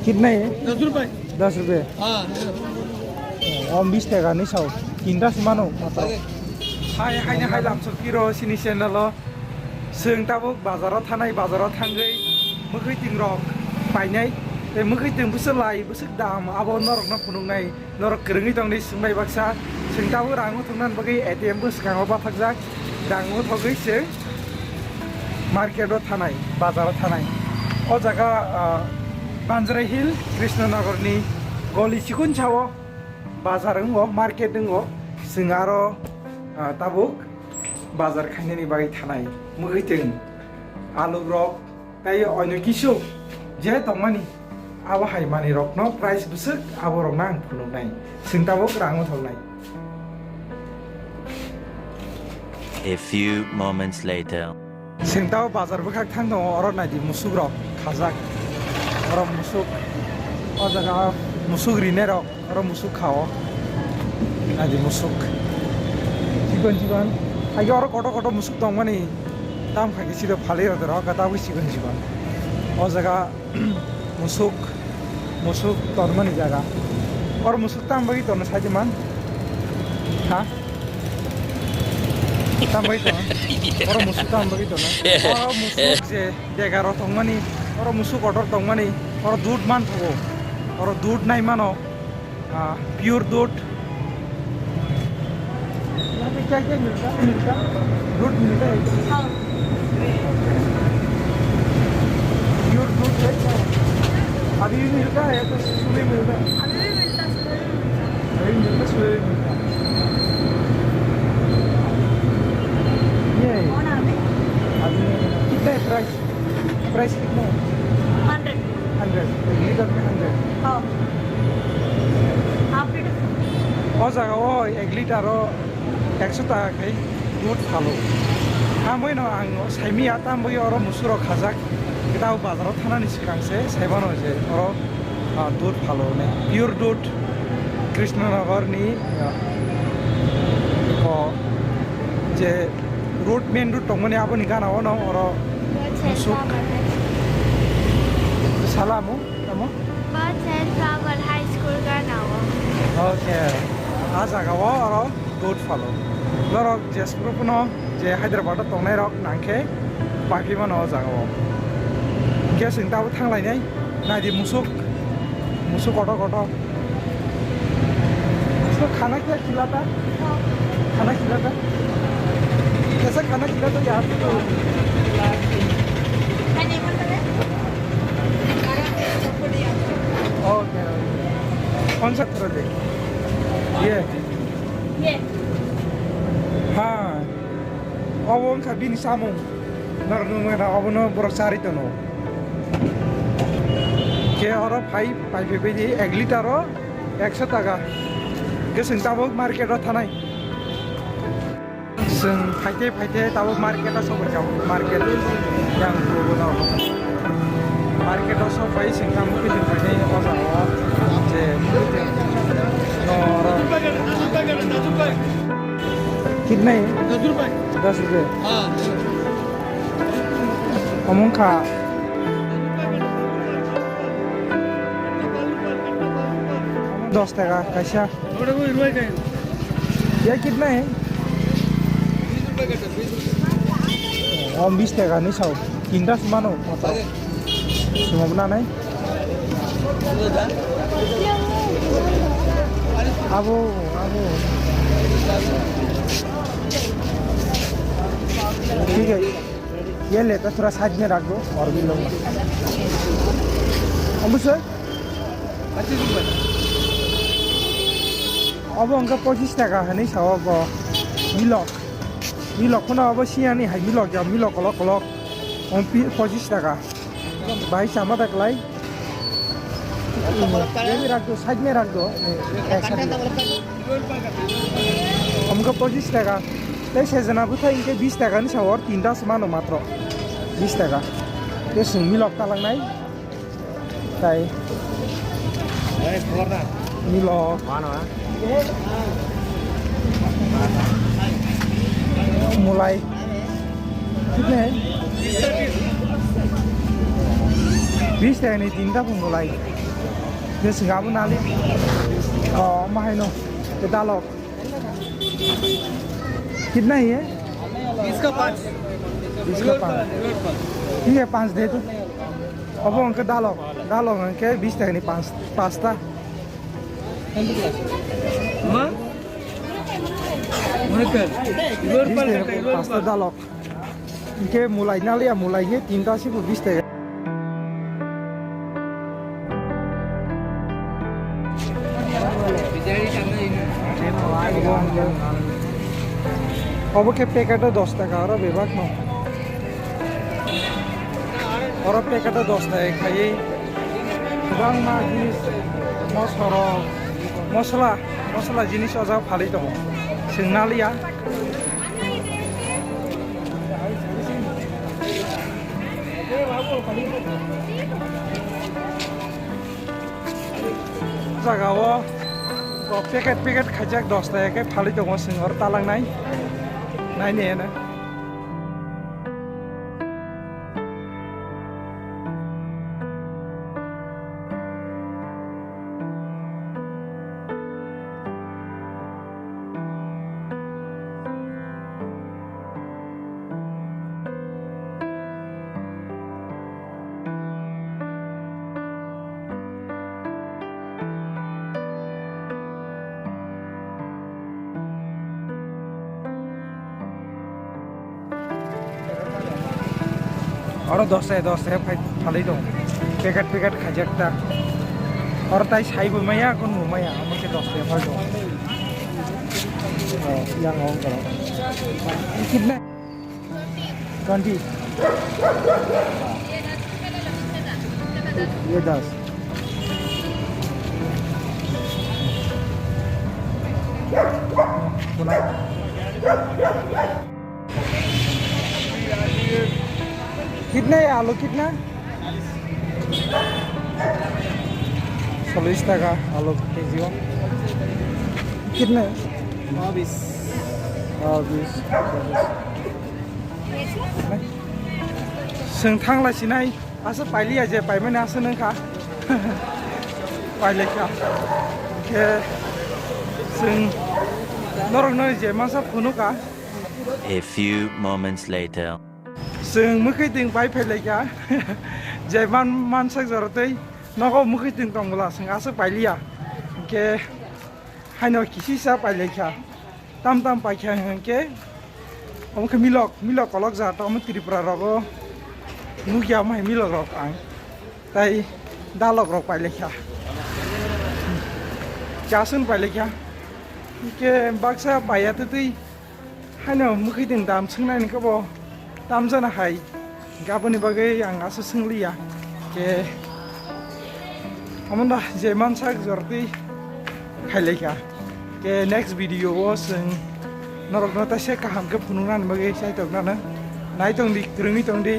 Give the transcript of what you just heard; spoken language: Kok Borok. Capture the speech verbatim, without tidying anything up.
Kitna hai? दस रुपए। दस रुपए। हाँ। Om bis taka ni sao. Tinta se mano matro. Hai, hai, hai, lamsok kiro sini channel o. Chwng tabuk bazaro thanai, bazaro thangwi mwkhwtwng rok painai. Tei mwkhwtwng bwswk lai, bwswk dam, abo norokno phunuknai. Norok kwrwngwi tongdi swngbai baksa. Chwng tabuk rang uthuknani bagwi A T M bwskango bathakjak. Rang uthogwi chwng market o thanai, bazaro thanai. O jaga, ah, Banjarai Hill, Krishnanagar ni goli chikon sao bazar wngo, market wngo. Chwng aro, ah, tabuk bazar khainani bagwi thanai. Mwkhwtwng, alu rok, tei oino kisu je tongmani, abo hai manwi rokno price bwswk abo rokno ang phunuknai. Chwng tabuk rang uthoknai. A few moments later. Chwng tabuk bazar bwkhak thang tongo, oro naidi musuk rok khajak. Oro musuk, o jaga musuk rinai rok. Oro musuk kha o. Naidi musuk. Chikon chikon. Age oro kotor kotor musuk tongmani. Tam kha khe siro phalwi rw rw kha tabuk chikon chikon. O jaga musuk, musuk tongmani jaga. Oro musuk tam bagwi tongno saidi man. Ha? Tam bagwi tongno. Oro musuk tam bagwi tongno. Oro musuk je dega rw tongmani. Oro musuk kotor tongmani. Oro dud man thogo. Oro dud nai mano. हाँ, pure दूध। यहाँ पे क्या क्या मिलता है? मिलता? दूध मिलता है क्या? हाँ। Pure दूध है क्या? अभी भी मिलता है या तो सुबह मिलता है? अभी भी मिलता, सुबह भी मिलता। अभी मिलता, सुबह भी मिलता। ये है। कौन आ गए? अभी कितना है प्राइस? प्राइस कितना है? हंड्रेड। हंड्रेड। एक लीटर में हंड्रेड। हाँ। Half litre. O jaga o ek litero ekso taka khe dud phalo. Amui no ang saimiya, tam bagwi oro musuk rok khajak. Khe tabuk bazaro thanani swkang se saimano je oro, ah, dud phalo hwnwi. Pure dud Krishnanagar ni, ah, o je road, main road tongmani aboni gana o no oro बहुत सारे musuk. Flower है। Sala mo, tamo? बहुत सारे flower high school का नाम हो। Okay. A jaga o oro dud phalo. Norok jesphuru phano je Hyderabad o tongnai rok nangkhe paiphi mano o jaga o. Hwnkhe chwng tabuk thanglainai. Naidi musuk, musuk kotor kotor. इसको खाना क्या खिलाता? खाना खिलाता? कैसा खाना खिलाता यार? Okay, okay. कौन सा थ्रो दे? ये? ये। हाँ। Obo wngkha bini samung. Norok nukmani obono borok charwi tono. Khe oro phai, phai phaibaidi ek litero ekso taka. Khe chwng tabuk market o thanai. Chwng phaithe phaithe tabuk market o sokphaikha, market yang kubuno. Market o sokphai chwng tamo khe chwng phainai o jaga o je no oro. Kitna hai? दस रुपए। दस रुपए। हाँ। Omong kha. Dos taka kaisa. Ya kitna hai? Om bis taka ni sao. Tinta se mano. Sumok nanai. Abo, abo. ठीक है। ये लेता थोड़ा साइड में रख दो और भी लो। Obo wngkha pochis taka hinwi sao bo milok. Milok phano obo siyani hai milok ya, milok kolok kolok. Om pi-, pochis taka. Bai sama da klai. Ini, ini rak do, side me rak do. Eh, eh, side me. Omkha pochis taka. Tei sejana bwthai hwnkhe bis taka ni sa, or tinta se mano matro. Bis taka. Tei chwng milok talangnai. Tai. Milok. Mulai. Kitne hai? Bis taka ni tinta bo mulai. Je swngabo nali. Oh, ma haino. Te dalok. Kitna hai hai? Iska panch. Iska panch. Iska panch. Thik hai, panch de to. Abo hwnkhe dalok. Dalok hwnkhe bis taka ni panch, panch ta. Ma? Murikal. Bis taka ni panch ta dalok. Hingke mulai naliya, mulai he tinta sibo bis taka. Obo khe packet o dos taka, oro bebak no. Oro packet o dos taka khaiwi kwbangma jinis, mosla rok, mosla, mosla jinis o jaga phalwi tongo. Chwng naliya. Jaga o packet packet khaijak dos taka khe phalwi tongo, chwng oro talangnai naini hwnwi. Oro dos taka, dos taka phai phalwi tongo. Packet packet khaijak ta. Oro tai sai bo maya, kun bo maya, omo khe dos taka phai tongo. Oh, yang ong karo. Kitna? Twenty. Ye das. Kuna? Kitna hai alu, kitna? Challis taka alu K G o. Kitna? Babis. Babis. Chwng thangla sinai, asa pailiya je paimani asa nangkha. Pailaikha. Khe chwng norokno je masa phunuka. A few moments later. Chwng mwkhwitwng pai phailaikha. Je man, mansak jorotwi nogo mwkhwitwng tongla chwng aswk pailiya. Hinkhe haino kisisa pailaikha. Tam tam paikha hinkhe omo khe milok, milok kolok ja tamo Tripura rogo nukya omo hai milok rok ang. Tai dalok rok pailaikha. Chasun pailaikha. Hinkhe baksa paiya twtwi. Haino mwkhwitwng dam swngnai hwnkhe bo tamjana hai. Hinkhe aboni bagwi ang aswk swngliya. Khe omono je mansak jorotwi khailaikha. Khe next video o chwng norokno teisa kaham khe phunuknani bagwi chaitoknano. Naitongdi, kwrwngwi tongdi.